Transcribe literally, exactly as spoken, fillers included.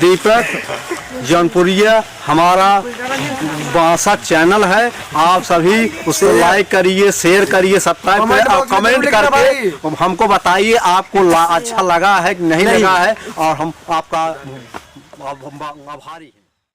दीपक जौनपुरिया हमारा बासा चैनल है, आप सभी उसको लाइक करिए, शेयर करिए, सब्सक्राइब करिए और कमेंट करके हमको बताइए आपको ला-, अच्छा लगा है कि नहीं लगा है, और हम आपका आभ-, आभारी हैं।